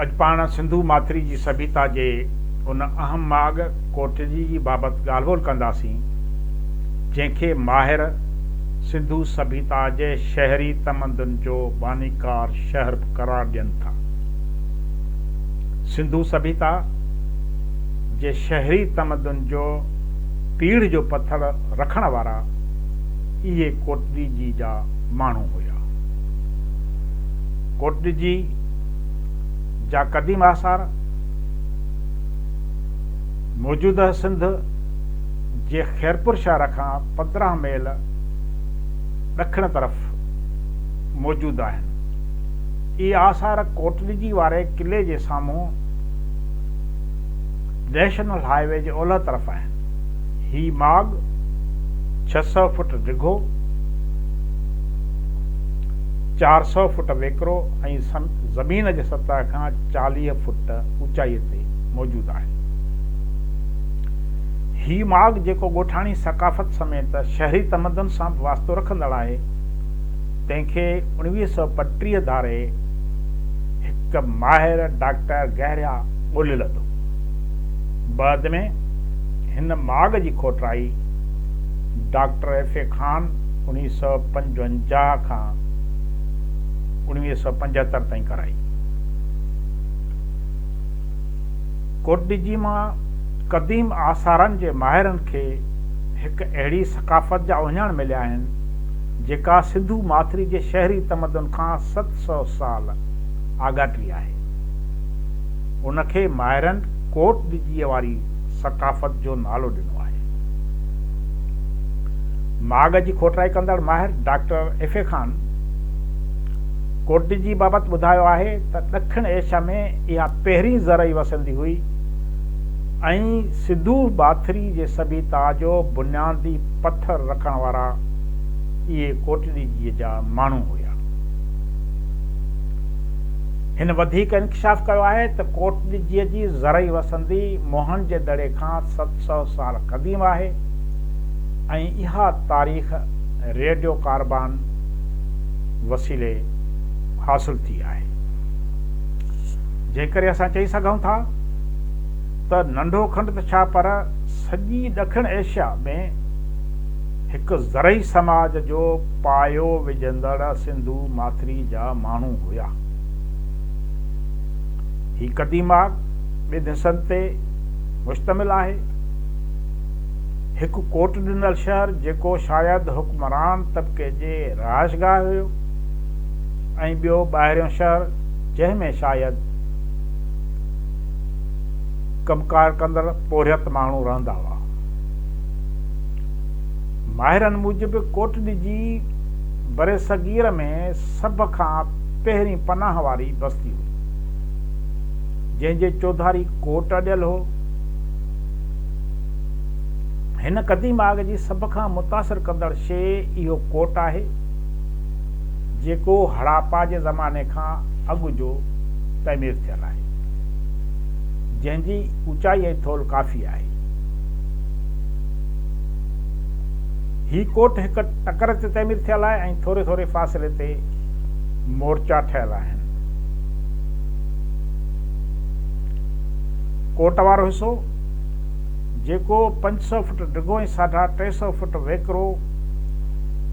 اڄ پاڻ سنڌو ماٿري جي سڀيتا جي ان اهم ماڳ ڪوٽڙي جي بابت ڳالهه ٻولهه ڪنداسين، جنهن کي ماهر سنڌو سڀيتا جي شهري تمدن جو بانيڪار شهر به قرار ڏين ٿا. سنڌو سڀيتا جي شهري تمدن جو پيڙهه جو پٿر رکڻ وارا اهي ڪوٽڏيجي جا ماڻهو هيا. ڪوٽڏيجي جا قديم آثار موجوده سنڌ جي خيرپور شهر کان 15 ميل ڏکڻ طرف موجود آهن. اهي آثار ڪوٽڏيجي واري قلعي جي سامهون نيشنل هاء وي جي اولهه طرف آهن. هي ماڳ 600 فٽ ڊگهو، 400 فٽ ويڪرو ۽ زمين جي سطح کان 40 فٽ اوچائي تي موجود آهي. هي ماڳ جيڪو ڳوٺاڻي ثقافت سميت شهري تمدن سان به واسطو رکندڙ آهي، تنهن کي 1935 ڌاري هڪ ماهر ڊاڪٽر گهريا ڳولي لڌو. بعد ۾ هن ماڳ جي کوٽرائي ڊاڪٽر ايف اي خان 1955 کان 1975 تائين ڪرائي. ڪوٽڏيجي مان قديم آثارن جي ماهرن کي هڪ اهڙي ثقافت جا اهڃاڻ مليا آهن، جيڪا سنڌو ماٿري جي شهري تمدن کان 700 سال آڳاٽي آهي. ان کي ماهرن ڪوٽ ڏجيء واري ثقافت جو نالو ڏنو آهي. ماڳ جي کوٽرائي ڪندڙ ماهر doctor F A Khan Kot Diji بابت ٻڌايو آهي ته ڏکڻ ايشيا ۾ اها پهرين زرعي وسندي هئي ۽ سنڌو ماٿري جي سڀيتا جو بنيادي پٿر رکڻ وارا اهي ڪوٽ ڏجيء جا ماڻهو هيا. هن وڌيڪ انڪشاف ڪيو آهي ته ڪوٽ ڏجيء جي زرعي وسندي موهن جي دڙي کان 700 سال قديم آهي ۽ اها تاريخ ريڊيو ڪاربان وسيلي حاصل ٿي آهي. جنهن ڪري اسان چئي سگهون ٿا ته ننڍو کنڊ ته ڇا پر سڄي ڏکڻ ايشيا ۾ هڪ زرعي سماج جو پايو وجهندڙ سنڌو ماٿري جا ماڻهو هيا. هي قديم ماڳ ٻن حصن تي مشتمل آهي. هڪ ڪوٽ ڏنل شهر جيڪو شايد حڪمران طبقي جي رهائشگاهه هيو ۽ ٻيو ٻاهريون شهر جنهن ۾ شايد ڪم ڪار ڪندڙ پورهيت ماڻهو رهندا هئا. ماهرن موجب ڪوٽ ڏجي برصغير ۾ سڀ کان پهرين پناهه واري بستي هئي، جنهن جي چوڌاري ڪوٽ اڏيل هو. هن قديم ماڳ جي سڀ کان متاثر ڪندڙ شيء اهو ڪوٽ آهي، جيڪو هڙاپا جي زماني کان اڳ جو تعمير ٿيل آهي، جنهن جي اوچائي ۽ ٿولهه ڪافي آهي. هي ڪوٽ هڪ ٽڪر تي تعمير ٿيل آهي ۽ ٿوري ٿوري فاصلي تي مورچا ٺهيل آهن. ڪوٽ وارو حصو، جيڪو 500 فٽ ڊگهو ۽ 350 فٽ ويڪرو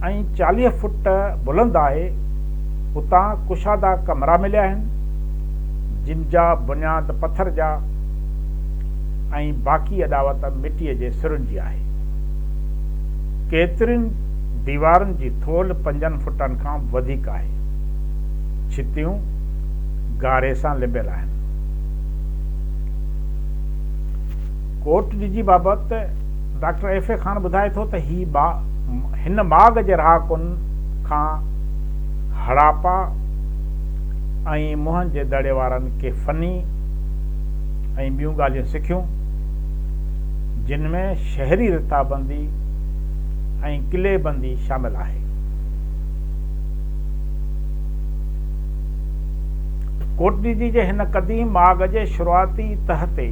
۽ 40 فٽ بلند آهي، اتان ڪشادا ڪمرا مليا آهن، جن جا بنياد پٿر جا ۽ باقي اڏاوت مٽيء جي سرن جي آهي. ڪيترين ديوارن جي ٿولهه پنجن فٽن کان وڌيڪ آهي. ڇتيون گاري سان لنبيل آهن. ڪوٽ ڏجي بابت ڊاڪٽر ايف اي خان ٻڌائي ٿو ته هي هن ماڳ جي رهاڪن کان هڙاپا ۽ موهن جي دڙي وارن ڪي فني ۽ ٻيون ڳالهيون سکيون، جن ۾ شهري رٿابندي ۽ قلعي بندي شامل آهي. ڪوٽڏيجي جي هن قديم ماڳ جي شروعاتي تهه تي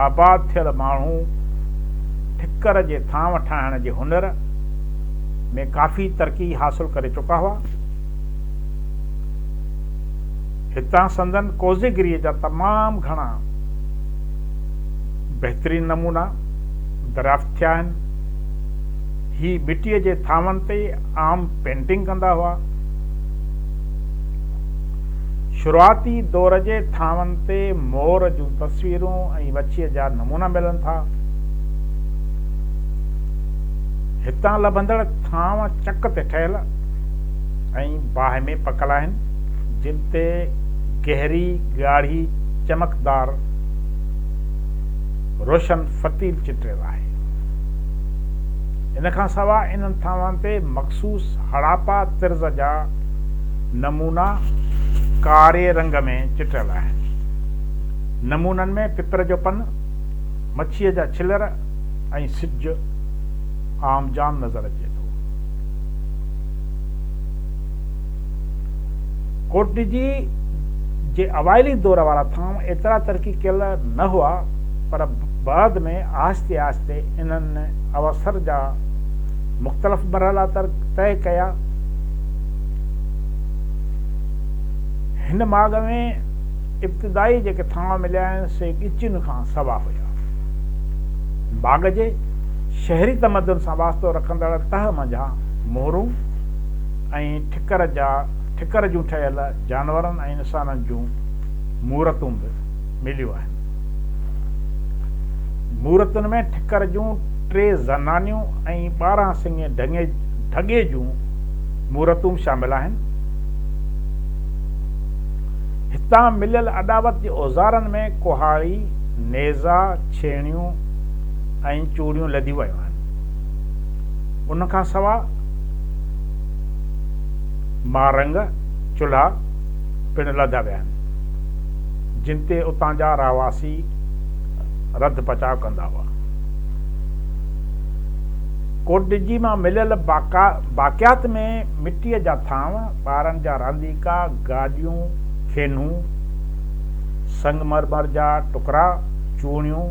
آباد ٿيل ماڻهو ٺڪر جي ٿانو ٺاهڻ جي هنر ۾ ڪافي ترقي حاصل ڪري چڪا هئا. هتان سندن ڪوزيگريء جا تمام گهڻا بهترين نمونا دريافت ٿيا آهن. هي مٽيء جي ٿانون تي عام پينٽنگ ڪندا هئا. شروعاتي دور جي ٿانون تي مور جون تصويرون ۽ مڇيء جا نمونا ملن ٿا. هتان لڀندڙ ٿانو چڪ تي ٺهيل ۽ باهه ۾ پڪل آهن، جن تي گهري ڳاڙهي چمڪدار روشن فتيل چٽريل آهي. ان کان سواء انهن ٿانون تي مخصوص هڙاپا طرز جا نمونا ڪاري رنگ ۾ چٽيل آهن. نمونن ۾ پپر جو پن، مڇيء جا ڇلر ۽ سج عام جام نظر اچي ٿو. ڪوٽڏيجي جي اوائلي دور وارا ٿانو ايترا ترقي ڪيل نه هئا، پر بعد ۾ آهستي آهستي انهن اوسر جا مختلف مرحلا طئي ڪيا. هن ماڳ ۾ ابتدائي جيڪي ٿانو مليا آهن، سي ڳچين کان سوا هيا. ماڳ جي شهري تمدن سان واسطو رکندڙ تهه منجهان مهرون ۽ ٺڪر جا ٺڪر جون ٺهيل جانورن ۽ انسانن جون مورتون به مليون آهن. مورتن ۾ ٺڪر جون ٽي زنانيون ۽ 12 سڱي ڍڳي جون مورتون به شامل آهن. هتان مليل اڏاوت جي اوزارن ۾ ڪهاڙي، نيزا، ڇيڻيون ۽ چوڙيون لڌيون ويون آهن. ان کان سواء مارنگ چلها پڻ لڌا ويا آهن، جن تي اتان جا رهواسي رڌ پچاء ڪندا هئا. ڪوٽڏجي مان مليل باقيات ۾ مٽيء جا ٿانو، ٻارن جا رانديڪا، گاڏيون، کينهون، سنگمرمر جا ٽڪرا، چوڻيون،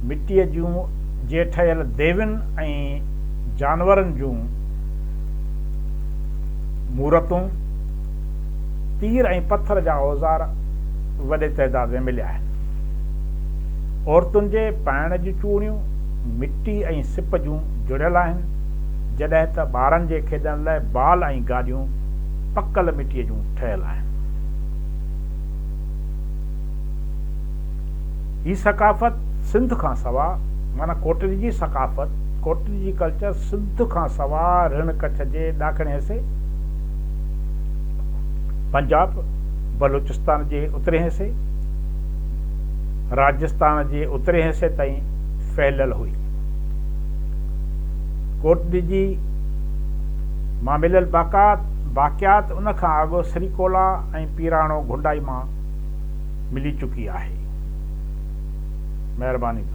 مٽيء جون جي ٺهيل ديوين ۽ جانورن جون مورتون، تير ۽ پٿر جا اوزار وڏي تعداد ۾ مليا آهن. عورتن جي پائڻ جون چوڙيون مٽي ۽ سپ جون جڙيل آهن، جڏهن ته ٻارن جي کيڏڻ لاء بال ۽ گاڏيون پڪل مٽيء جون ٺهيل آهن. هي ثقافت سنڌ کان سوا معنيٰ ڪوٽڙي جي ثقافت، ڪوٽڙي جي ڪلچر سنڌ کان سوا رڻ ڪڇ جي ڏاکڻي حصي، پنجاب، بلوچستان جي اترين حصي، راجستان جي اترين حصي تائين ڦهليل هئي. ڪوٽڏجي مان مليل باقيات ان کان اڳ سريڪولا ۽ پيراڻو گهنڊائي مان ملي چڪي آهي. مهرباني دوستو.